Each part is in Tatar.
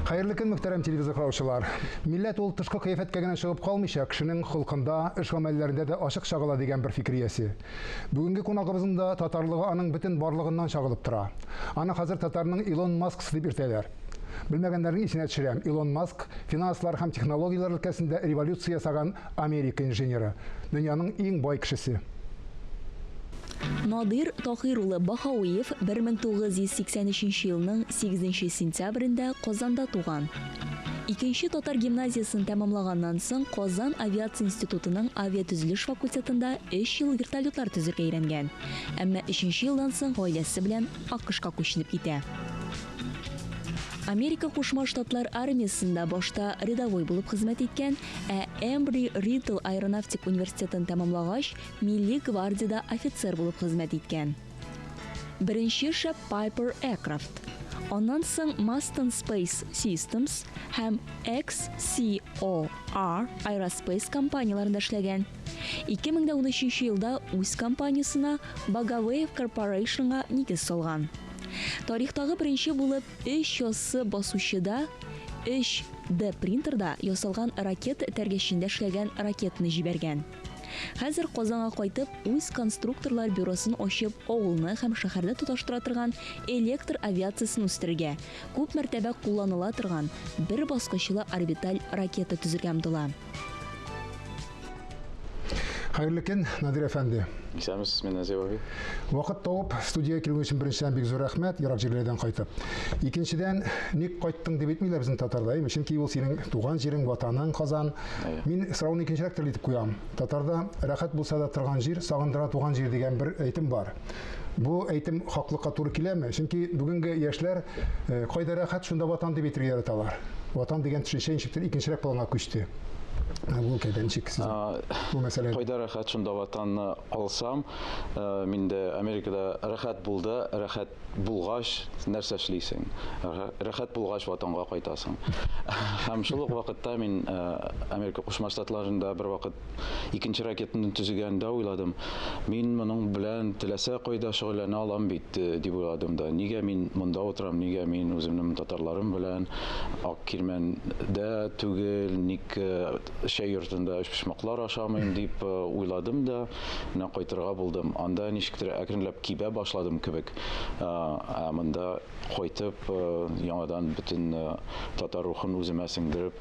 Хәерле көн, мөхтәрәм телевизор караучылар. Милләт ул тышкы кыяфәткә генә чыгып калмыйча, кешенең холкында, эш-гамәлләрендә дә ачык чагыла дигән бер фикер иясе. Бүгенге кунагыбызның да татарлыгы аның бөтен барлыгыннан чагылып тора. Аны хәзер татарның Илон Масксы дип йөртәләр. Белмәгәннәрнең исенә төшерәм, Илон Маск финанслар һәм технологияләр өлкәсендә революция ясаган Америка инженеры, дөньяның иң бай кешесе. Надир Таһир улы Баһавиев 1983 елның 8 сентябрендә Казанда туган. Икенче татар гимназиясен тәмамлаганнан соң Казан авиация институтының авиатөзелеш факультетында өч ел вертолетлар төзергә өйрәнгән. Әмма өченче елдан соң гаиләсе белән АКШка күченеп китә. Америка Кушма Штатлар армиясендә башта рядовой булып хезмәт иткән, ә Эмбри Ридл аэронавтик университетын тәмамлагач, Милли гвардиядә офицер булып хезмәт иткән. Беренче эше Piper Aircraft. Аннан соң Masten Space Systems һәм XCOR Aerospace компанияләрендә эшләгән. 2013 елда үз компаниясенә Bagaveyev Corporation-га нигез салган. Тарихтагы беренче булып өч яссы басучыда 3D принтерда ясалган ракета этәргечендә эшләгән ракетаны җибәргән. Хәзер Казанга кайтып, үз конструкторлар бюросын ачып, авылны һәм шәһәрне тоташтыра торган электр авиациясен үстерергә, күп мәртәбә кулланыла торган бер баскычлы орбиталь ракета төзергә омтыла. Хәерле көн, Надир әфәнде. Исәнмесез, Минназир абый. Вакыт табып, студиягә килүең өчен беренчедән бик зур рәхмәт, ерак җирләрдән кайтып. Икенчедән, ник кайттың дип әйтмиләр безнең татарда, әйме? Чөнки ул синең туган җирең, ватаның Казан. Мин сорауны икенчерәк төрле итеп куям. Татарда рәхәт булса да торган җир, сагындыра туган җир дигән бер әйтем бар. Бу әйтем хаклыкка туры киләме? Чөнки бүгенге яшьләр э, кайда рәхәт, шунда ватан дип әйтергә яраталар. Ватан дигән төшенчә ничектер икенчерәк планга күчте. Бу өлкәдә ничек сез бу мәсьәлә? Кайда рәхәт, шунда ватанны алсам, э, миндә Америкада рәхәт булды, рәхәт булгач нәрсә эшлисең? Рәхәт булгач ватанга кайтасың. Һәм шул ук вакытта мин э, Америка Кушма Штатларында бер вакыт икенче ракетаны төзегәндә уйладым. Мин моның белән теләсә кайда шөгыльләнә алам бит э, дип уйладым да. Нигә мин монда утырам, нигә мин үземнең татарларым белән Ак Кирмәндә түгел, ник э, чәй йортында өчпочмаклар ашамыйм дип уйладым да. Менә кайтырга булдым. Анда ничектер әкренләп кибә башладым кебек. Ә монда кайтып, яңадан бөтен татар рухын үземә сеңдереп,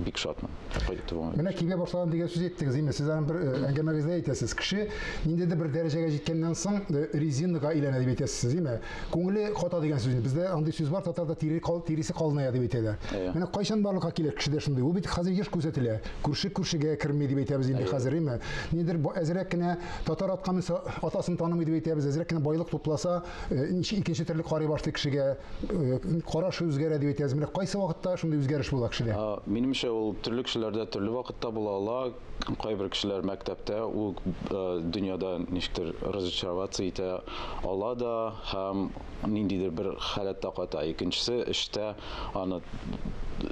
бик шатмын. Кайтуыма. Менә кибә башладым дигән сүз әйттегез, инде сез аның бер әңгәмәгездә әйтәсез. Кеше ниндидер бер дәрәҗәгә җиткәннән соң резинага әйләнә дип әйтәсез, димме? Күңеле ката дигән сүз. Бездә андый сүз бар, татарда тире кал, тиресе калыная дип әйтәләр. Менә кайчан барлыкка килә кешедә шундый? Ул бит хәзер еш күзәтелә. Күрше күршегә керми дип әйтәбез инде хәзер, әйме? Нидер әзрәк кенә татар атка менсә, атасын танымый дип әйтәбез, әзрәк кенә байлык тупласа, э, икенче төрле карый башлый кешегә, э, карашы үзгәрә дип әйтәбез. Менә кайсы вакытта шундый үзгәреш була кешедә? Минемчә, ул төрле кешеләрдә төрле вакытта була ала. Кайбер кешеләр мәктәптә үк э, дөньяда ничектер разочароваться итә ала да һәм ниндидер бер халәттә ката. Икенчесе эштә аны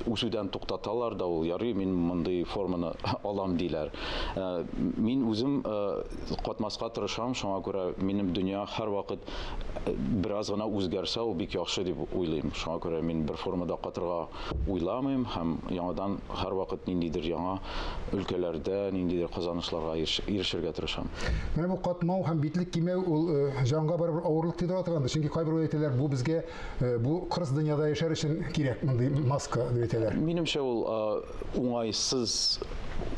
үсүдән туктаталар да ул ярый мин мондый форманы алам диләр. Э, мин үзем э, катмаска тырышам, шуңа күрә минем дөнья һәрвакыт э, бераз гына үзгәрсә, ул бик яхшы дип уйлыйм. Шуңа күрә мин бер формада катырга уйламыйм һәм яңадан һәрвакыт ниндидер яңа өлкәләрдә ниндидер казанышларга ирешергә тырышам. Менә бу катмау һәм битлек кимәү ул җанга барыбер авырлык тидерә торгандыр. Чөнки кайберәүләр әйтәләр, бу безгә бу кырыс дөньяда яшәр өчен кирәк мондый маска дип әйтәләр. Минемчә ул уңайсыз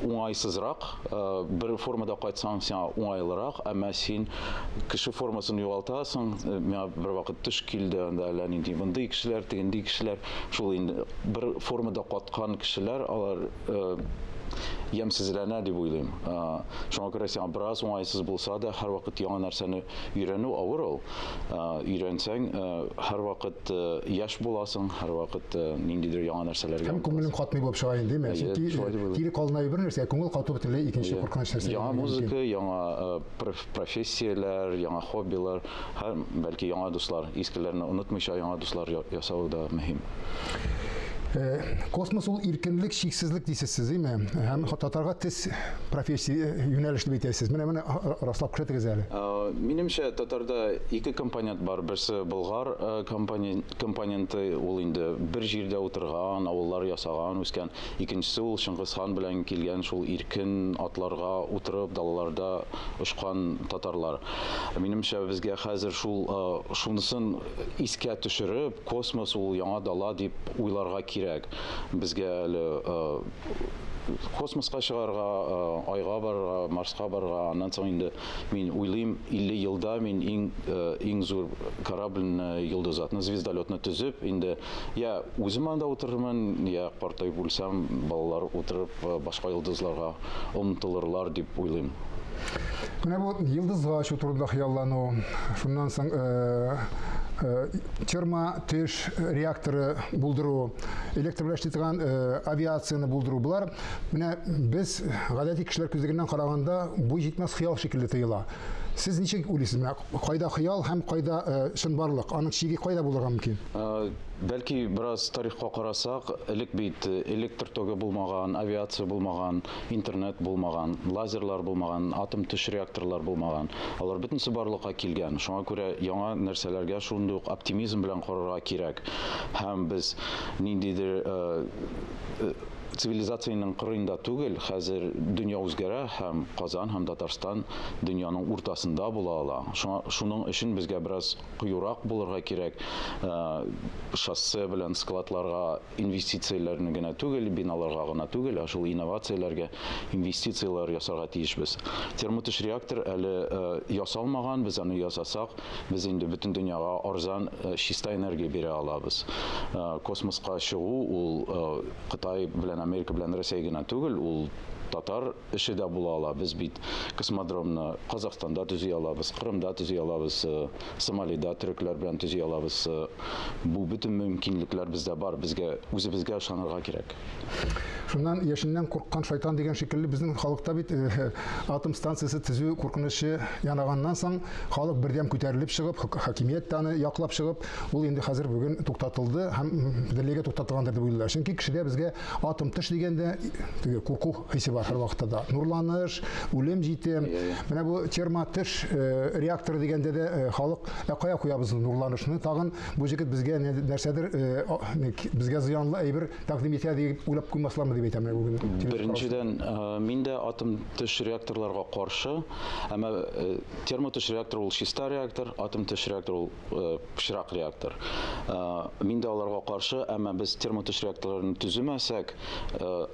уңайсызрак. Бер формада кайтсаң, сиңа уңайлырак, әмма син кеше формасын югалтасың. Миңа бер вакыт төш килде, анда әллә нинди мондый кешеләр, тегенди кешеләр. Шул инде бер формада каткан кешеләр, алар ямьсезләнә дип уйлыйм. Шуңа күрә сиңа бераз уңайсыз булса да, һәрвакыт яңа нәрсәне өйрәнү авыр ул. Өйрәнсәң, һәрвакыт яшь буласың, һәрвакыт ниндидер яңа нәрсәләргә. Һәм күңелең катмый булып чыга инде, димме? Чөнки тире калынаю бер нәрсә, күңел кату бөтенләй икенче куркыныч нәрсә. Яңа музыка, яңа профессияләр, яңа хоббилар, һәм бәлки яңа дуслар, искеләрне онытмыйча яңа дуслар ясау да мөһим. Космос ул иркенлек, чиксезлек дисез сез, әйме? Һәм татарга тез профессия юнәлеш дип әйтәсез. Менә менә раслап күрсәтегез әле. Минемчә, татарда ике компонент бар. Берсе болгар компоненты, ул инде бер җирдә утырган, авыллар ясаган, үскән. Икенчесе ул Чыңгыз хан белән килгән шул иркен атларга утырып, далаларда очкан татарлар. Минемчә, безгә хәзер шул шунысын искә төшереп, космос ул яңа дала дип уйларга кирәк. Безгә әле космоска чыгарга, айга барырга, Марска барырга, аннан соң инде мин уйлыйм, 50 елда мин иң зур корабльне, йолдызатны, звездолетны төзеп, инде я үзем анда утырырмын, я картаеп үлсәм, балалар утырып башка йолдызларга омтылырлар дип уйлыйм. Менә бу йолдызга очу турында хыяллану, шуннан соң термо-төш реакторы булдыру, электр белән эшли торган авиацияне булдыру. Болар менә без гадәти кешеләр күзлегеннән караганда буй җитмәс хыял шикелле тоела. Сез ничек уйлыйсыз, менә кайда хыял һәм кайда чынбарлык? Аның чиге кайда булырга мөмкин? Бәлки бераз тарихка карасак, элек бит электр тогы булмаган, авиация булмаган, интернет булмаган, лазерлар булмаган, атом төш реакторлар булмаган. Алар бөтенесе барлыкка килгән. Шуңа күрә яңа нәрсәләргә шундый ук оптимизм белән карарга кирәк. Һәм без ниндидер цивилизациянең кырыенда түгел, хәзер дөнья үзгәрә һәм Казан һәм Татарстан дөньяның уртасында була ала. Шуның өчен безгә бераз кыюрак булырга кирәк. Шоссе белән складларга инвестицияләрне генә түгел, биналарга гына түгел, ә шул инновацияләргә инвестицияләр ясарга тиешбез. Термотөш реактор әле ясалмаган, без аны ясасак, без инде бөтен дөньяга арзан чиста энергия бирә алабыз. Космоска чыгу ул Кытай белән Америка белән Россия генә түгел, ул татар эше дә була ала. Без бит космодромны Казахстанда төзи алабыз, Кырымда төзи алабыз, Сомалида төрекләр белән төзи алабыз. Бу бөтен мөмкинлекләр бездә бар, безгә үзебезгә ышанырга кирәк. Шуннан яшеннән курккан шайтан дигән шикелле безнең халыкта бит атом станциясе төзү куркынычы янаганнан соң халык бердәм күтәрелеп чыгып, хакимият тә аны яклап чыгып, ул инде хәзер бүген туктатылды һәм бөтенләйгә туктатылгандыр дип уйлыйлар. Чөнки кешедә безгә атом төш дигәндә теге курку хисе бар һәрвакытта да. Нурланыш, үлем җитем. Менә бу термотөш реакторы дигәндә дә халык кая куябыз нурланышны? Тагын бу җегет безгә нәрсәдер безгә зыянлы әйбер тәкъдим итә дип уйлап куймаслармы дип әйтәм бүген. Беренчедән, мин дә атом төш реакторларга каршы, әмма термотөш реактор ул чиста реактор, атом төш реактор ул пычрак реактор. Мин дә аларга каршы, әмма без термотөш реакторларын төземәсәк,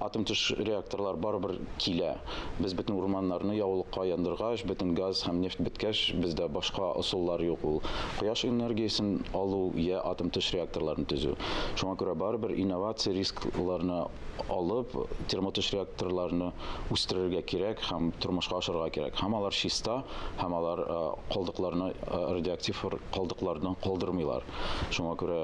атом төш реакторлар барыбер килә. Без бөтен урманнарны яулыкка яндыргач, бөтен газ һәм нефть беткәч, бездә башка ысуллар юк, ул кояш энергиясен алу я атом төш реакторларын төзү. Шуңа күрә барыбер инновация рискларны алып, термотөш реакторларны үстерергә кирәк һәм тормышка ашырырга кирәк. Һәм алар чиста, һәм алар калдыкларны, радиоактив калдыкларны калдырмыйлар. Шуңа күрә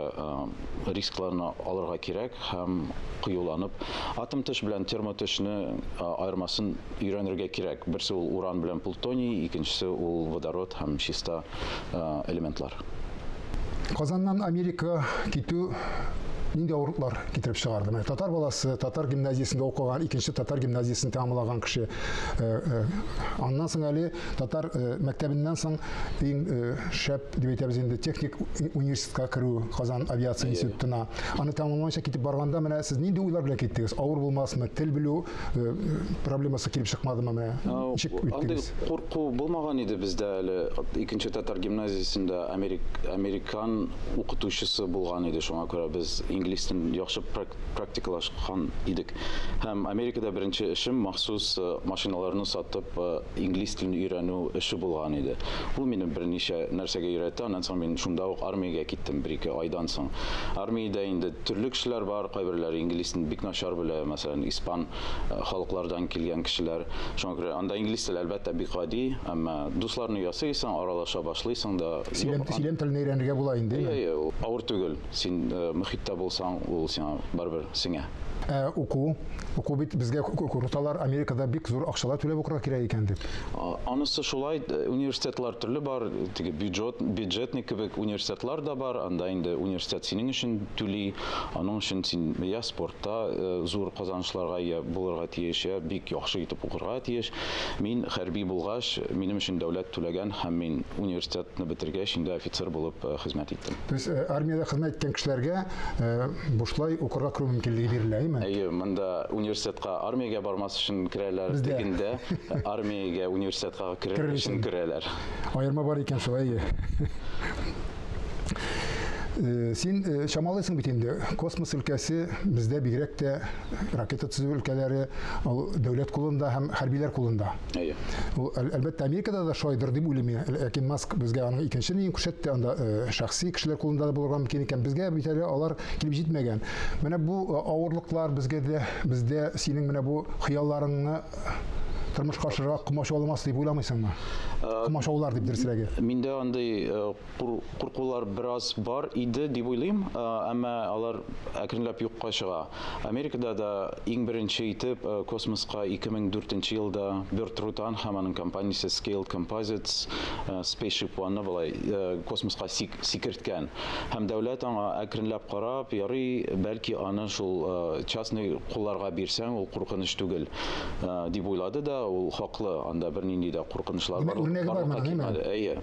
рискларны алырга кирәк һәм кыюланып атом төш белән термотөшне аермасын өйрәнергә кирәк. Берсе ул уран белән плутоний, икенчесе ул водород һәм чиста элементлар. Казаннан Америка китү нинди авырлыклар китереп чыгарды? Менә татар баласы, татар гимназиясендә укыган, икенче татар гимназиясен тәмамлаган кеше. Аннан соң әле татар мәктәбеннән соң иң шәп дип әйтәбез инде техник университетка керү Казан авиация институтына. Аны тәмамламыйча китеп барганда менә сез нинди уйлар белән киттегез? Авыр булмасмы? Тел белү проблемасы килеп чыкмадымы менә? Ничек үттегез? Андый курку булмаган иде бездә әле. Икенче татар гимназиясендә американ укытучысы булган иде. Шуңа күрә без инглиз телен яхшы практикалашкан идек. Һәм Америкада беренче эшем махсус машиналарны сатып инглиз телен өйрәнү эше булган иде. Ул мине берничә нәрсәгә өйрәтте. Аннан соң мин шунда ук армиягә киттем бер-ике айдан соң. Армиядә инде төрле кешеләр бар, кайберләре инглиз телен бик начар белә, мәсәлән, испан халыклардан килгән кешеләр. Шуңа күрә анда инглиз теле әлбәттә бик гади, әмма дусларны ясыйсың, аралаша башлыйсың да. Сөйләм телен өйрәнергә була инде. Әйе, авыр түгел. Син мөхиттә булсаң, ул сиңа барыбер сеңә. Ә уку, уку бит безгә куркыталар, Америкада бик зур акчалар түләп укырга кирәк икән дип. Анысы шулай, университетлар төрле бар, теге бюджет, бюджетный кебек университетлар да бар, анда инде университет синең өчен түли, аның өчен син я спортта зур казанышларга ия булырга тиеш, я бик яхшы итеп укырга тиеш. Мин хәрби булгач, минем өчен дәүләт түләгән һәм мин университетны бетергәч инде офицер булып хезмәт иттем. То есть армиядә хезмәт иткән кешеләргә бушлай укырга керү мөмкинлеге бирелә, әйеме? Әйе, монда университетка армиягә бармас өчен керәләр, тегендә армиягә университетка керер өчен керәләр. Аерма бар икән шул, әйе. Син чамалыйсың бит инде, космос өлкәсе бездә бигрәк тә ракета төзү өлкәләре ул дәүләт кулында һәм хәрбиләр кулында. Әйе. Ул әлбәттә Америкада да шулайдыр дип уйлыйм мин. Ләкин Маск безгә аның икенче ниен күрсәтте, анда шәхси кешеләр кулында да булырга мөмкин икән. Безгә бит әле алар килеп җитмәгән. Менә бу авырлыклар безгә дә, бездә синең менә бу хыялларыңны тормышка ашырырга комачауламас дип уйламыйсыңмы? Комачаулар дип дөресрәге. Миндә андый куркулар бераз бар иде дип уйлыйм, әмма алар әкренләп юкка чыга. Америкада да иң беренче итеп космоска 2004 елда Берт Рутан һәм аның компаниясе Scaled Composites Spaceship One-ны болай космоска сикерткән. Һәм дәүләт аңа әкренләп карап, ярый, бәлки аны шул частный кулларга бирсәң, ул куркыныч түгел дип уйлады да, ул хаклы, анда бернинди дә куркынычлар барлыкка килмәде. Әйе.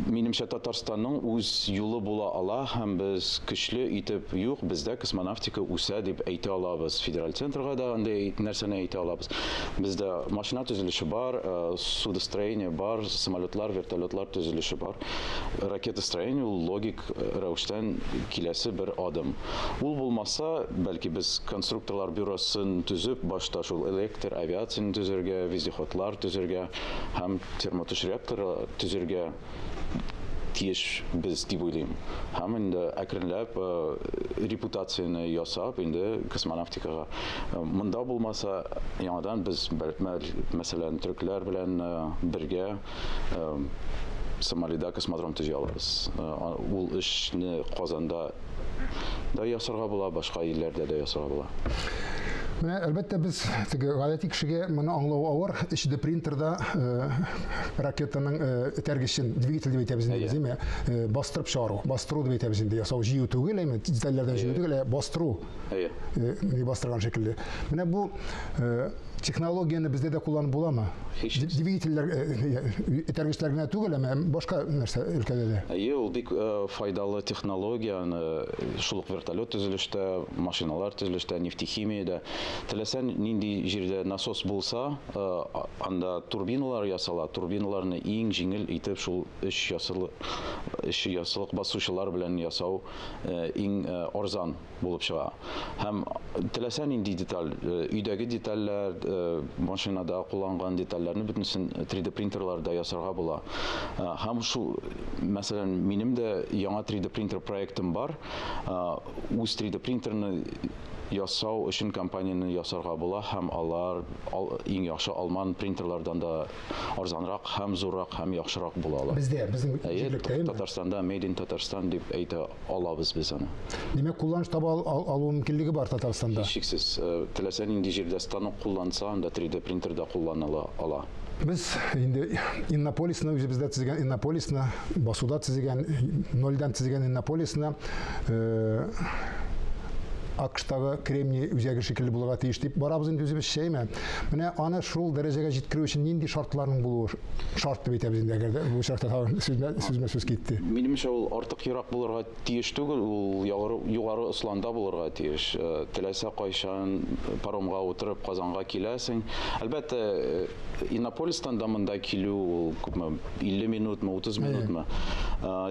Минемчә, Татарстанның үз юлы була ала һәм без көчле итеп, юк, бездә космонавтика үсә дип әйтә алабыз. Федераль центрга да андый нәрсәне әйтә алабыз. Бездә машина төзелеше бар, судостроение бар, самолетлар, вертолетлар төзелеше бар. Ракетостроение ул логик рәвештән киләсе бер адым. Ул булмаса, бәлки без конструкторлар бюросын төзеп, башта шул электр авиацияне төзергә, вездеходлар төзергә һәм термотөш реакторы төзергә тиеш без дип уйлыйм. Һәм инде әкренләп репутацияне ясап, инде космонавтикага. Монда булмаса, яңадан без, мәсәлән, төрекләр белән бергә Сомалида космодром төзи алабыз. Ул эшне Казанда да ясарга була, башка илләрдә дә ясарга була. Менә, әлбәттә, без теге гадәти кешегә моны аңлау авыр. 3D принтерда ракетаның этәргечен, двигатель дип әйтәбез инде без, әйме? Бастырып чыгару, бастыру дип әйтәбез инде. Ясау җыю түгел, әйме? Детальләрдән җыю түгел, ә бастыру. Әйе. Ни бастырган шикелле. Менә бу технологияне бездә дә кулланып буламы? Двигательләр, этәргечләр генә түгел, әмма башка нәрсә өлкәдә дә. Әйе, ул бик файдалы технология, аны шул ук вертолет төзелештә, машиналар төзелештә, нефтехимиядә. Теләсә нинди җирдә насос булса, анда турбиналар ясала. Турбиналарны иң җиңел итеп шул өч ясылык басучылар белән ясау иң арзан булып чыга. Һәм теләсә нинди деталь, өйдәге детальләр, машинада кулланган детальләрне бөтенесен 3D принтерларда ясарга була. Һәм шул, мәсәлән, минем дә яңа 3D принтер проектым бар. Үз 3D принтерны ясау өчен компанияне ясарга була һәм алар иң яхшы алман принтерлардан да арзанрак һәм зуррак һәм яхшырак була ала. Бездә, безнең җирлектә, әйеме? Татарстанда Made in Татарстан дип әйтә алабыз без аны. Димәк, кулланыш таба алу мөмкинлеге бар Татарстанда? Һичшиксез. Теләсә нинди җирдә станок кулланса, анда 3D принтер да кулланыла ала. Без инде Иннополисны үзебездә төзегән Иннополисны, басуда төзегән, нольдән төзегән Иннополисны АКШтагы Кремний үзәге шикелле булырга тиеш дип барабыз инде үзебезчә, әйме? Менә аны шул дәрәҗәгә җиткерү өчен нинди шартларның булуы шарт дип әйтәбез инде, әгәр дә бу очракта тагын сүзмә сүз китте. Минемчә, ул артык ерак булырга тиеш түгел, ул югары Осланда булырга тиеш. Теләсә кайчан паромга утырып Казанга киләсең. Әлбәттә, Иннополистан да монда килү ул күпме, 50 минутмы, 30 минутмы.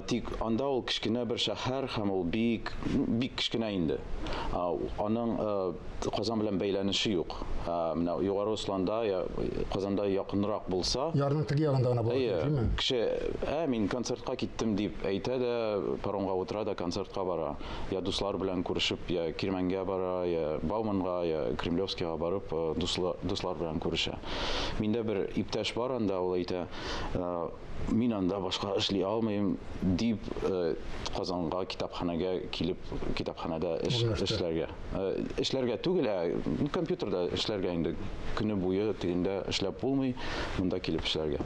Тик анда ул кечкенә бер шәһәр һәм ул бик, бик кечкенә инде. Аның Казан белән бәйләнеше юк. Менә Югары Осланда, Казанда якынрак булса, Ярның теге ягында гына була, димме? Кеше, мин концертка киттем дип әйтә дә, паромга утыра да концертка бара. Я дуслар белән күрешеп, я Кирмәнгә бара, я Бауманга, я Кремлевскийга барып, дуслар белән күрешә. Миндә бер иптәш бар анда, ул әйтә, мин анда башка эшли алмыйм дип, Казанга китапханәгә килеп, китапханәдә эш Урнашты. эшләргә. Эшләргә түгел, ә компьютерда эшләргә инде көне буе тегендә эшләп булмый, монда килеп эшләргә.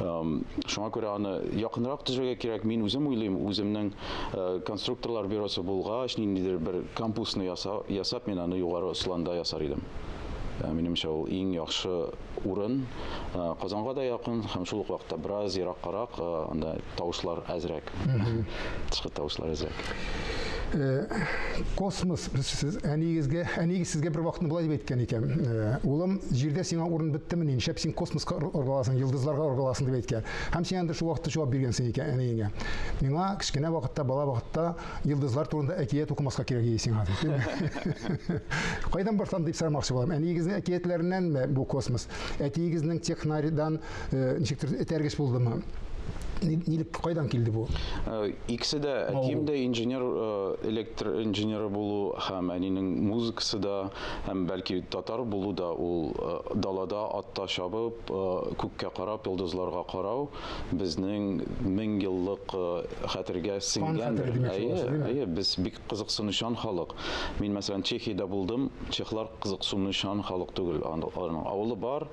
Шуңа күрә аны якынрак төзергә кирәк. Мин үзем уйлыйм, үземнең конструкторлар бюросы булгач, ниндидер бер кампусны ясап, мин аны Югары Осланда ясар идем. Минемчә, ул иң яхшы урын. Казанга да якын һәм шул ук вакытта бераз ераккарак, анда тавышлар әзрәк. Тышкы тавышлар әзрәк. Космос, сез әниегезгә, әниегез сезгә бер вакытны болай дип әйткән икән. Улым, җирдә сиңа урын беттемени? Нишләп син космоска ыргыласың, йолдызларга ыргыласың дип әйткән. Һәм син анда шул вакытта җавап биргәнсең икән әниеңә. Миңа кечкенә вакытта, бала вакытта йолдызлар турында әкият укымаска кирәк иде сиңа дип. Кайдан башланды дип сорамакчы булам. Әниегезнең әкиятләреннәнме бу космос? Әтиегезнең технаридан ничектер этәргеч булдымы? Нилек кайдан килде бу? Икесе дә, әтием дә инженер, электр инженеры булу һәм әнинең музыкасы да, һәм бәлки татар булу да ул далада атта чабып, күккә карап, йолдызларга карау безнең мең еллык хәтергә сеңгәндер. Әйе, әйе, без бик кызыксынучан халык. Мин, мәсәлән, Чехиядә булдым. Чехлар кызыксынучан халык түгел. Аларның авылы бар,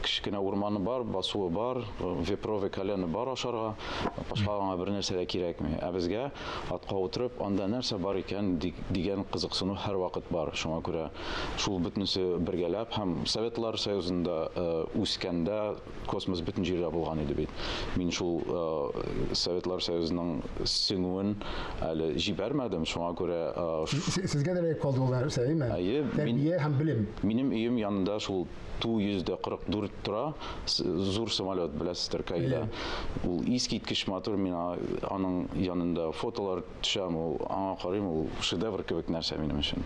кечкенә урманы бар, басуы бар, вепровый колены бар ашарга, башка аңа бер нәрсә дә кирәкми. Ә безгә атка утырып, анда нәрсә бар икән дигән кызыксыну һәрвакыт бар. Шуңа күрә шул бөтенесе бергәләп һәм Советлар Союзында үскәндә космос бөтен җирдә булган иде бит. Мин шул Советлар Союзының сеңүен әле җибәрмәдем, шуңа күрә Сезгә дә эләгеп калды ул нәрсә, әйеме? Әйе, Тәрбия һәм белем. Минем өем янында шул Ту-144 тора, зур самолет, беләсездер, Каида. Ул искиткеч матур, мин аның янында фотолар төшәм, ул аңа карыйм, ул шедевр кебек нәрсә минем өчен.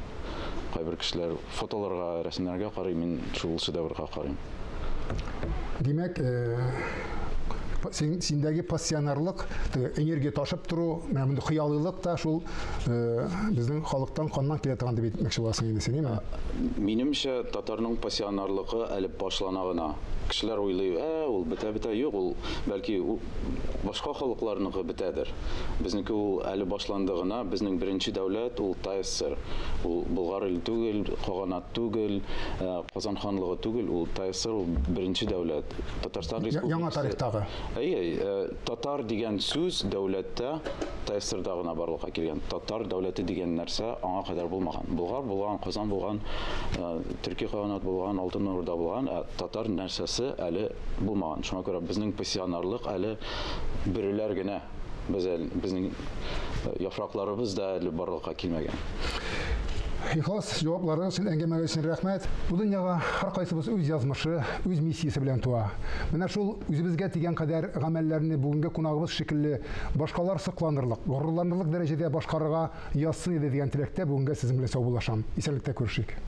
Кайбер кешеләр фотоларга, рәсемнәргә карый, мин шул шедеврга карыйм. Димәк, синдәге пассионарлык, энергия ташып тору, менә мондый хыялыйлык та шул безнең халыктан каннан килә торган дип әйтмәкче буласың инде син, әйеме? Минемчә, татарның пассионарлыгы әле башлана гына. Кешеләр уйлый, ул бетә-бетә, юк, ул бәлки башка халыкларныкы бетәдер. Безнеке ул әле башланды гына. Безнең беренче дәүләт ул ТАССР. Ул Болгар иле түгел, Каганат түгел, Казан ханлыгы түгел, ул ТАССР, ул беренче дәүләт. Татарстан Республикасы. Яңа тарихтагы. Әйе, татар дигән сүз дәүләттә ТАССРда гына барлыкка килгән. Татар дәүләте дигән нәрсә аңа кадәр булмаган. Болгар булган, Казан булган, Төрки каганат булган, Алтын Урда булган, ә татар нәрсәсе әле булмаган. Шуңа күрә безнең пассионарлык әле бөреләр генә. Без әле, безнең яфракларыбыз да әле барлыкка килмәгән. Ихлас җавапларыгыз өчен, әңгәмәгез өчен рәхмәт. Бу дөньяга һәркайсыбыз үз язмышы, үз миссиясе белән туа. Менә шул үзебезгә тигән кадәр гамәлләрне бүгенге кунагыбыз шикелле башкалар сокланырлык, горурланырлык дәрәҗәдә башкарырга язсын иде дигән теләктә бүгенгә сезнең белән саубуллашам. Исәнлектә күрешик.